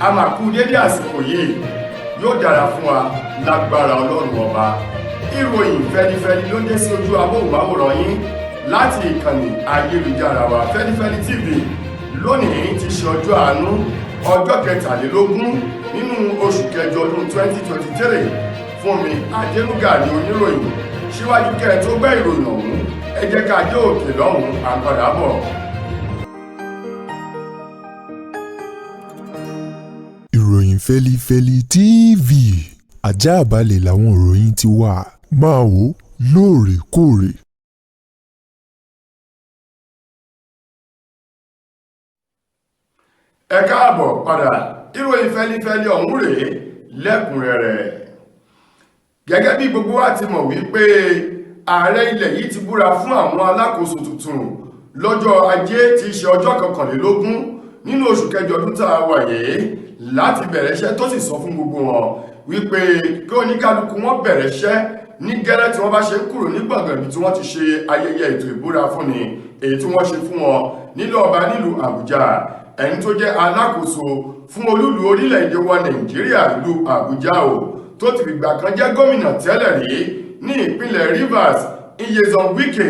A máa kú dédé àsìkò yìí, yóò dára fún wa lágbára Ọlọ́run Ọba. Ìròyìn fẹlifẹli ló dé sí ojú amóhùnmáwòrán yín láti ìkànnì ayélujára wa Fẹlifẹli TV. Lónìí ti ṣe ọjọ́ àánú, ọjọ́ 23 nínú oṣù kẹjọ ọdún 2023. Fúnmi Adélúgà ní oníròyìn. Síwájú kẹ́ ẹ tó gbẹ́ ìròyìn ọ̀hún, ẹ jẹ́ ká dé òkè lọ́hùn-ún, à ń padà bọ̀. Ìròyìn Fẹlifẹli TV, ajáàbalẹ̀ làwọn ìròyìn ti wà, máa wò lóòrèkóòrè. Ẹ káàbọ̀ padà. Ìròyìn fẹlifẹli ọ̀hún rèé lẹ́kùnrẹ́rẹ́. Gẹ́gẹ́ bí gbogbo wa ti mọ̀ wípé ààrẹ ilẹ̀ yìí ti búra fún àwọn alákòóso tuntun lọ́jọ́ Ajé tí í ṣe ọjọ́ 21 nínú oṣù kẹjọ ọdún tá a wà yìí láti bẹ̀rẹ̀ iṣẹ́, tó sì sọ fún gbogbo wọn wípé kí oníkálukú wọn bẹ̀rẹ̀ iṣẹ́ ní gẹ́rẹ́ tí wọ́n bá ṣe kúrò ní gbọ̀ngàn ibi tí wọ́n ti ṣe ayẹyẹ ètò ìbúra fúnni èyí tí wọ́n ṣe fún wọn nílùú ọba nílùú Àbújá. Ẹni tó jẹ́ alákòóso fún olúlu orílẹ̀-èdè wa Nàìjíríà, ìlú Àbújá o, tó ti fìgbà kan jẹ́ gómìnà tẹ́lẹ̀ rí ní ìpínlẹ̀ Rivers, Nyesom Wike,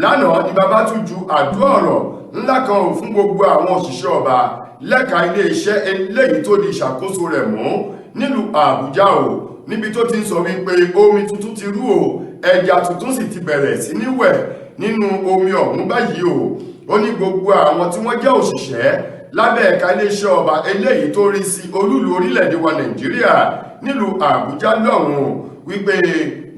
lánàá ni bàbá tún ju àdó ọ̀rọ̀ ńlá kan ò fún gbogbo àwọn òṣìṣẹ́ ọba lẹ́ka iléeṣẹ́ eléyìí tó di ìṣàkóso rẹ̀ mú nílùú Àbújá o, níbi tó ti ń sọ wípé omi tuntun ti rú o, ẹja tuntun sì ti bẹ̀rẹ̀ sí ní wẹ̀ nínú omi ọ̀hún báyìí o. Ó ní gbogbo àwọn tí wọ́n jẹ́ òṣìṣẹ́ lábẹ́ ẹ̀ka iléeṣẹ́ ọba eléyìí tó rí sí olúlu orílẹ̀-èdè wa Nàìjíríà nílùú Àbújá lọ́hùn-ún wípé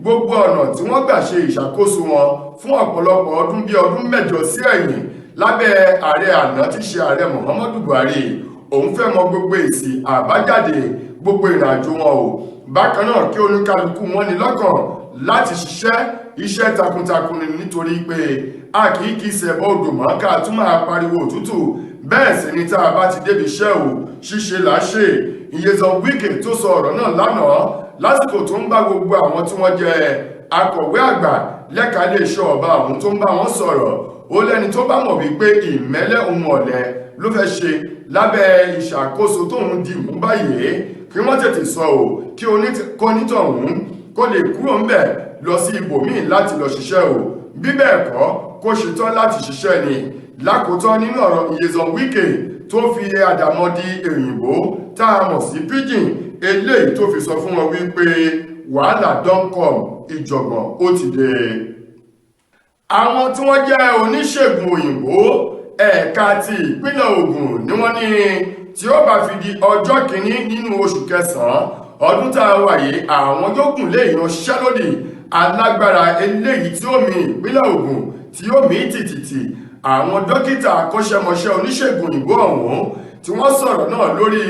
gbogbo ọ̀nà tí wọ́n gbà ṣe ìṣàkóso wọn fún ọ̀pọ̀lọpọ̀ ọdún bíi ọdún 8 sí ẹ̀yìn lábẹ́ ààrẹ àná tí ṣe ààrẹ Muhammadu Buhari, òun fẹ́ mọ gbogbo èsì àbájáde gbogbo ìrìnàjò wọn o. Bákan náà, kí oníkálukú wọn ní lọ́kàn láti ṣiṣẹ́ iṣẹ́ takuntakun ni, nítorí pé a kì í kí sẹ̀bọ̀ odò mọ́ ká tún máa pariwo òtútù. Bẹ́ẹ̀ sì ni tá a bá ti débi iṣẹ́ o, ṣíṣe là á ṣe. Nyesom Wike tó sọ ọ̀rọ̀ náà lánàá lásìkò tó ń bá gbogbo àwọn tí wọ́n jẹ́ akọ̀wé àgbà lẹ́ka iléeṣẹ́ ọba ọ̀hún tó ń bá wọn sọ̀rọ̀, ó lẹ́ni tó bá mọ̀ wípé ìmẹ́lẹ́ òun ọ̀lẹ ló fẹ́ ṣe lábẹ́ ìṣàkóso tóun di mú báyìí, kí wọ́n tètè sọ ò, kí onítọ̀hún kó lè kúrò ńbẹ̀ lọ sí ibòmíì láti lọ ṣiṣẹ́ o, bí bẹ́ẹ̀ kọ́, kó ṣetán láti ṣiṣẹ́ ni. Lákòótán nínú ọ̀rọ̀ Nyesom Wike tó fi àdàmọ̀dì òyìnbó tá a mọ̀ sí pidgin eléyìí tó fi sọ fún wọn wípé wàhálà don come, ìjọ̀gbọ̀n ó ti dé. Àwọn tí wọ́n jẹ́ oníṣègùn òyìnbó ẹ̀ka ti ìpínlẹ̀ Ògùn ni wọ́n ní tí ó bá fi di ọjọ́ 1 nínú oṣù kẹsàn-án ọdún tá a wà yìí, àwọn yóò gùn lé ìyanṣẹ́lódì alágbára eléyìí tí ó mì ìpínlẹ̀ Ògùn, tí ó mì tìtìtì. Àwọn dókítà akọ́ṣẹ́mọṣẹ́ oníṣègùn òyìnbó ọ̀hún tí wọ́n sọ̀rọ̀ náà lórí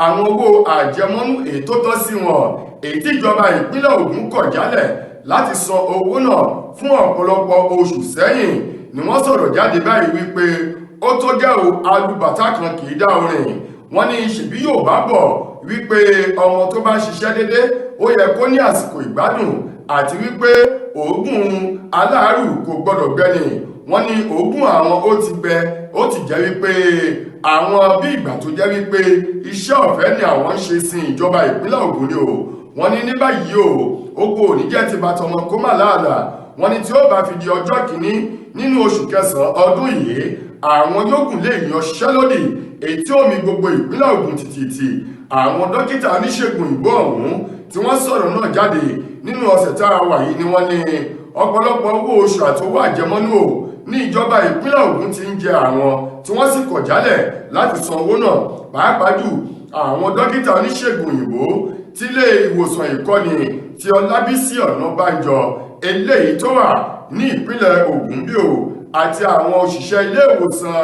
àwọn owó àjẹmọ́nú èyí tó tọ́ sí wọn, èyí tí ìjọba ìpínlẹ̀ Ògùn kọ̀ jálẹ̀ láti san owó náà fún ọ̀pọ̀lọpọ̀ oṣù sẹ́yìn ni wọ́n sọ̀rọ̀ jáde báyìí wípé ó tó gẹ́ o, alùbàtà kan kì í dá orin. Wọ́n ní ṣèbí yóò bá bọ̀ wípé ọmọ tó bá ń ṣiṣẹ́ dédé, ó yẹ kó ní àsìkò ìgbádùn, àti wípé òógùn aláàrù kò gbọdọ̀ gbẹni. Wọ́n ní òógùn àwọn ó ti gbẹ, ó ti jẹ́ wípé àwọn bí ìgbà tó jẹ́ wípé iṣẹ́ ọ̀fẹ́ ni àwọn ń ṣe sin ìjọba ìpínlẹ̀ Ògùn ni o. Wọ́n ní ní báyìí o, oko ò ní jẹ́ ti bàtà ọmọ kó má láàlà. Wọ́n ní tí ó bá fi di ọjọ́ 1 nínú oṣù kẹsàn-án ọdún yìí, àwọn yóò gùn lé ìyanṣẹ́lódì èyí tí ó mì gbogbo ìpínlẹ̀ Ògùn tìtìtì. Àwọn dókítà oníṣègùn òyìnbó ọ̀hún tí wọ́n sọ̀rọ̀ náà jáde nínú ọ̀sẹ̀ tá a wà yìí ni wọ́n ní ọ̀pọ̀lọpọ̀ owó oṣù àti owó àjẹmọ́nú o ní ìjọba ìpínlẹ̀ Ògùn ti ń jẹ àwọn, tí wọ́n sì kọ̀ jálẹ̀ láti san owó náà, pàápàá jù àwọn dókítà oníṣègùn òyìnbó tí ilé ìwòsàn ìkọ́ni ti Ọlábísí Ọ̀nàbànjọ eléyìí tó wà ní ìpínlẹ̀ Ògùn bí o, àti àwọn òṣìṣẹ́ ilé ìwòsàn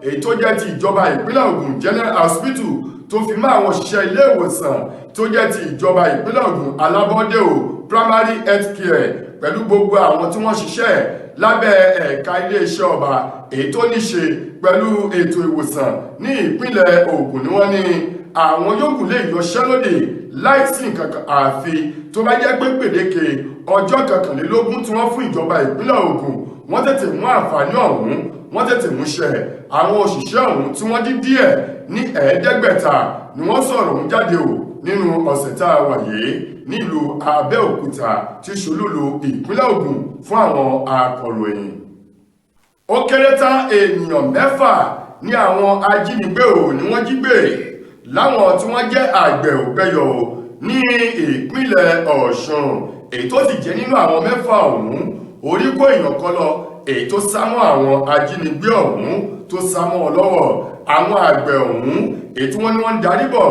èyí tó jẹ́ ti ìjọba ìpínlẹ̀ Ògùn General Hospital, tó fi mọ́ àwọn òṣìṣẹ́ ilé ìwòsàn tó jẹ́ ti ìjọba ìpínlẹ̀ Ògùn alábọ́dé o, primary health care, pẹ̀lú gbogbo àwọn tí wọ́n ṣiṣẹ́ lábẹ́ ẹ̀ka iléeṣẹ́ ọba èyí tó ní ṣe pẹ̀lú ètò ìwòsàn ní ìpínlẹ̀ Ògùn ni wọ́n ní àwọn yòókù lè yanṣẹ́lódì láìsí nǹkan kan, àfi tó bá jẹ́ pé gbèdéke ọjọ́ 21 tí wọ́n fún ìjọba ìpínlẹ̀ Ògùn, wọ́n tètè mú àǹfààní ọ̀hún, Wọ́n tètè múṣẹ. Àwọn òṣìṣẹ́ ọ̀hún tí wọ́n dín díẹ̀ ní 500 ni wọ́n sọ̀rọ̀ ọ̀hún jáde o nínú ọ̀sẹ̀ tá a wà yìí nílùú Abẹ́òkúta tí ṣolúlu ìpínlẹ̀ Ògùn fún àwọn akọ̀ròyìn. Ó kéré tán ènìyàn 6 ní àwọn ajínigbé ò ní wọ́n jí gbé láwọn tí wọ́n jẹ́ àgbẹ̀ ògbẹ́yọ̀ ní ìpínlẹ̀ Ọ̀ṣun, èyí tó sì jẹ́ nínú àwọn 6 ọ̀hún orí kó èèyàn kan lọ, èyí tó sá mọ́ àwọn ajínigbé ọ̀hún tó sá mọ́ ọ lọ́wọ́. Àwọn àgbẹ̀ ọ̀hún èyí tí wọ́n ní wọ́n ń darí bọ̀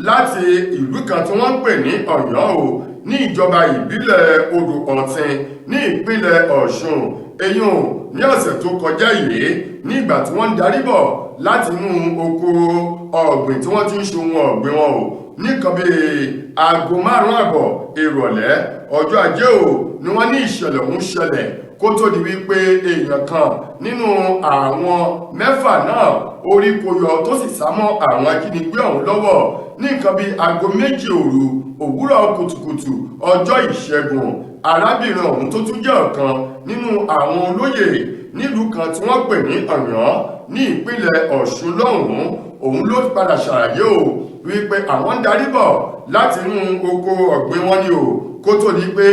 láti ìlú kan tí wọ́n ń pè ní Ọ̀yọ́ o ní ìjọba ìbílẹ̀ Odò Ọ̀tìn ní ìpínlẹ̀ Ọ̀ṣun, eyín ní ọ̀sẹ̀ tó kọjá yìí, ní ìgbà tí wọ́n ń darí bọ̀ láti inú oko ọ̀gbìn tí wọ́n ti ń ṣohun ọ̀gbìn wọn o nìkan bí aago 5:30 ìrọ̀lẹ́ ọjọ́ ajé o ni wọ́n ní ìṣẹ̀lẹ̀ ọ̀hún ṣẹlẹ̀, kó tó di wípé èèyàn kan nínú àwọn 6 náà orí kó yọ tó sì sá mọ́ àwọn ajínigbé ọ̀hún lọ́wọ́ ní nǹkan bí aago 2 òru òwúrọ̀ kùtùkùtù ọjọ́ ìṣẹ́gun. Arábìnrin ọ̀hún tó tún jẹ́ ọ̀kan nínú àwọn olóyè nílùú kan tí wọ́n pè ní Ọ̀yọ́ ní ìpínlẹ̀ Ọ̀ṣun lọ́hùn-ún, òun ló padà ṣàlàyé o wípé àwọn ń darí bọ̀ láti inú oko ọ̀gbìn wọn ni o, kó tó di pé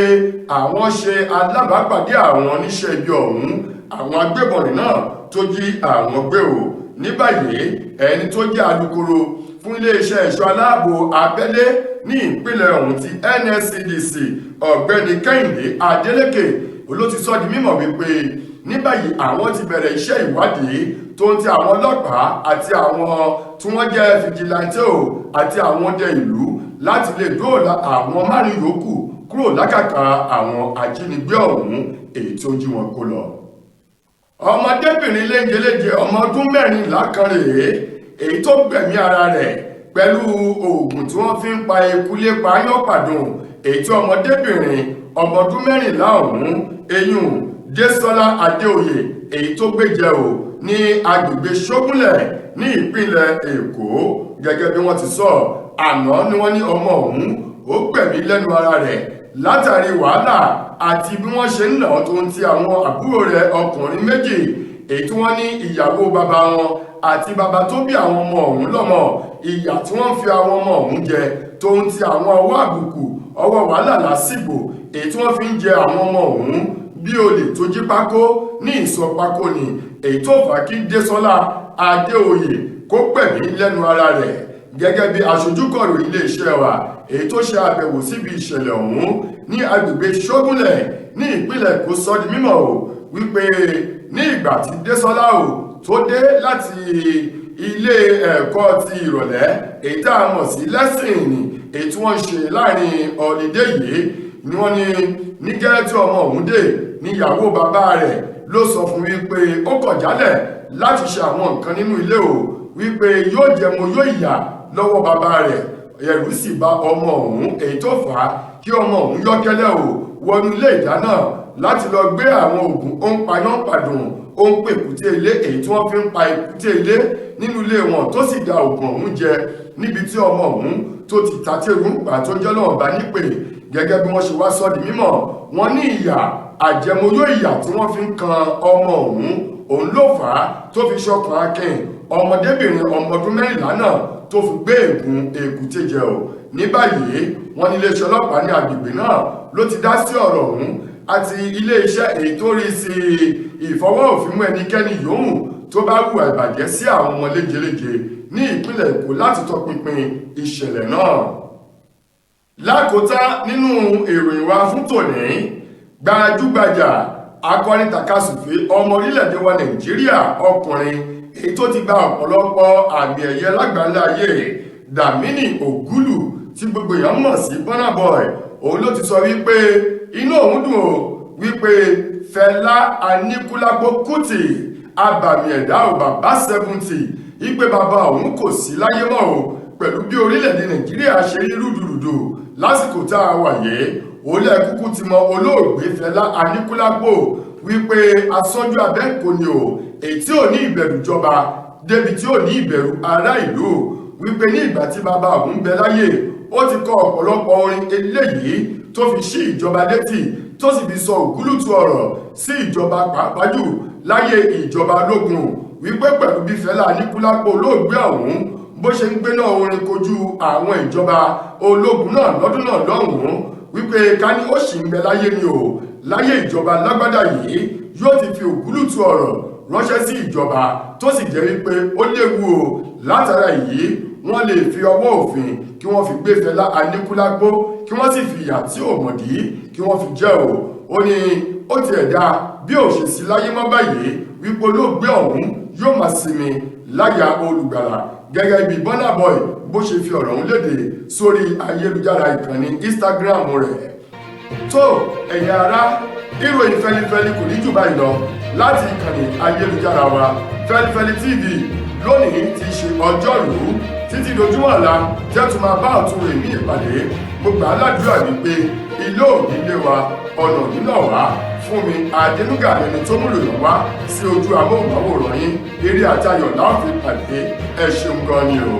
àwọn ṣe alábàápàdé àwọn oníṣẹ́ ibi ọ̀hún, àwọn agbébọnrin náà tó jí àwọn gbé o. Ní báyìí, ẹni tó jẹ́ alukoro fún iléeṣẹ́ ẹ̀ṣọ́ aláàbò abẹ́lé ní ìpínlẹ̀ ọ̀hún ti NSCDC, ọ̀gbẹ́ni Kẹ́hìndé Adélékè, ló ti sọ di mímọ̀ wípé ní báyìí àwọn ti bẹ̀rẹ̀ iṣẹ́ ìwádìí tó ń ti àwọn ọlọ́pàá àti àwọn tí wọ́n jẹ́ fìjìláńtẹ́ o àti àwọn ọdẹ ìlú láti lè dóòlà àwọn 5 yòókù kúrò lákàtà àwọn ajínigbé ọ̀hún èyí tó jí wọn kó lọ. Ọmọdébìnrin léńjeléje ọmọ ọdún 14 kan rèé èyí tó gbẹ̀mí ara rẹ̀ pẹ̀lú oògùn tí wọ́n fi ń pa eku lépa yánpàdùn, èyí tí ọmọdébìnrin ọmọ ọdún 14 ọ̀hún eyín Désọlá Adéoyè èyí tó gbé jẹ o ní agbègbè Ṣógúnlẹ̀ ní ìpínlẹ̀ Èkó. Gẹ́gẹ́ bí wọ́n ti sọ, àná ni wọ́n ní ọmọ ọ̀hún ó gbẹ̀mí lẹ́nu ara rẹ̀ látàrí wàhálà àti bí wọ́n ṣe ń nà tó ń ti àwọn àbúrò rẹ̀ ọkùnrin 2 èyí tí wọ́n ní ìyàwó bàbá wọn àti bàbá tó bí àwọn ọmọ ọ̀hún lọ́mọ, ìyà tí wọ́n fi àwọn ọmọ ọ̀hún jẹ tó ń ti àwọn ọwọ́ àbùkù ọwọ́ wàhálà lásìgbò èyí tí wọ́n fi ń jẹ àwọn ọmọ ọ̀hún bí olè tó jí pákó ní ìsọ̀ pákó ni, èyí tó fà kí Désọlá Adéoyè kó gbẹ̀mí lẹ́nu ara rẹ̀. Gẹ́gẹ́ bí aṣojúkọ̀rò iléeṣẹ́ wa èyí tó ṣe àbẹ̀wò síbi ìṣẹ̀lẹ̀ ọ̀hún ní agbègbè Ṣógúnlẹ̀ ní ìpínlẹ̀ Èkó sọ di mímọ̀ o wípé ní ìgbà tí Désọlá o tó dé láti ilé ẹ̀kọ́ ti ìrọ̀lẹ́ èyí tá a mọ̀ sí lẹ́sìnì èyí tí wọ́n ń ṣe láàrin ọ̀lídé yìí ni wọ́n ní ní gẹ́rẹ́ tí ọmọ ọ̀hún dé níyàwó bàbá rẹ̀ ló sọ fún wípé ó kọ̀ jálẹ̀ láti ṣe àwọn nǹkan nínú ilé o, wípé yóò jẹun yóò ìyà lọ́wọ́ bàbá rẹ̀. Ẹ̀rù sì bà ọmọ ọ̀hún èyí tó fà á kí ọmọ ọ̀hún yọ́kẹ́lẹ́ o wọnú ilé ìdáná láti lọ gbé àwọn oògùn ó ń payán padùn ó ń pè èkúté ilé èyí tí wọ́n fi ń pa èkúté ilé nínú ilé wọn, tó sì da oògùn ọ̀hún jẹ níbi tí ọmọ ọ̀hún tó ti tàtẹ́gùn pa tó jẹ́ lọ́wọ́ bá nípè. Gẹ́gẹ́ bí wọ́n ṣe wá sọ di mímọ̀, wọ́n ní ìyà àjẹmóyó ìyà tí wọ́n fi ń kan ọmọ ọ̀hún òun ló fà á tó fi ṣọkàn akin ọmọdébìnrin ọmọ ọdún 14 náà tó fi gbé ègún èkúté jẹ o. Ní báyìí, wọ́n ní iléeṣẹ́ ọlọ́pàá ní agbègbè náà ló ti dá sí ọ̀rọ̀ ọ̀hún àti iléeṣẹ́ èyí tó rí sí ìfọwọ́ òfin mú ẹnikẹ́ni yòówù tó bá hùwà ìbàjẹ́ sí àwọn ọmọ léjeléje ní ìpínlẹ̀ Èkó láti tọpinpin ìṣẹ̀lẹ̀ náà. Lákòótán nínú ìròyìn wa fún tòní, gbajúgbajà akọrin tàkasùfé ọmọ orílẹ̀-èdè wa Nàìjíríà ọkùnrin èyí tó ti gba ọ̀pọ̀lọpọ̀ àmì ẹ̀yẹ lágbàńlá ayé, Dàmínì Ògúlù tí gbogbo èèyàn mọ̀ sí Burna Boy, òun ló ti sọ wípé inú òun dùn ó wípé Fẹlá Aníkúlápó Kútì abàmì ẹ̀dá ò bàbá 70 wípé bàbá òun kò sí láyé mọ́ o, pẹ̀lú bí orílẹ̀-èdè Nàìjíríà ṣe rí rúdurùdu lásìkò tá a wà yìí. Olè kúkú ti mọ olóògbé Fẹlá Aníkúlápó wípé asọ́jú abẹ́ǹkò ni o, èyí tí ò ní ìbẹ̀rù jọba débi tí ò ní ìbẹ̀rù ará ìlú, wípé ní ìgbà tí bàbá òun bẹ láyé ó ti kọ ọ̀pọ̀lọpọ̀ orin eléyìí tó fi ṣí ìjọba létí tó sì fi sọ ògúlùtù ọ̀rọ̀ sí ìjọba, pàápàá jù Láyé ìjọba ológun, wípé pẹ̀lú bí Fẹlá Aníkúlápó olóògbé ọ̀hún bó ṣe ń gbéná orin kojú àwọn ìjọba ológun náà lọ́dún náà lọ́hùn-ún, wípé ká ní ó sì ń bẹ láyé ni o, láyé ìjọba lágbádá yìí, yóò ti fi ògúlùtù ọ̀rọ̀ ránṣẹ́ sí ìjọba, tó sì jẹ́ wípé ó léwu o. Látara èyí, wọ́n lè fi ọwọ́ òfin kí wọ́n fi gbé Fẹlá Aníkúlápó, kí wọ́n sì fi ìyà tí ò mọ̀dí kí wọ́n fi jẹ́ o. Ó ní ó ti ẹ̀dá bí ò ṣe sí láyé mọ́ báyìí, wípé olóògbé ọ̀hún yóò máa sinmi láyà olùgbàlà, gẹ́gẹ́ bí Burna Boy bó ṣe fi ọ̀rọ̀ ọ̀hún léde sórí ayélujára ìkànnì Instagram rẹ̀. Tó, ẹ̀yin ará, ìròyìn fẹlifẹli kò ní jù báyìí lọ láti ìkànnì ayélujára wa Fẹlifẹli TV lónìí ti ṣe ọjọ́rùú. Títí dojúmọ́ ọ̀la tí ẹ tún máa bá ọ̀tún rè ní ìpàdé, mo gbà á ládùúrà wípé ilé òní lé wa, ọ̀nà nínà wá fún mi. Àdínúgà ẹni tó múlò yàn wá sí ojú amóhùnmáwòrán yín. Eré àtayọ̀ láòfin pàdé. Ẹ ṣeun gan ni o.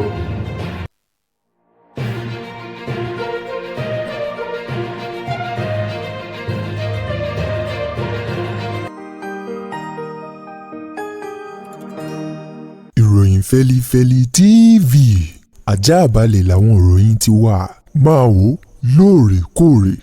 Ìròyìn Fẹ́lifẹ́li TV, àjààbálẹ̀ làwọn ìròyìn ti wà. Máa wò lóòrèkóòrè.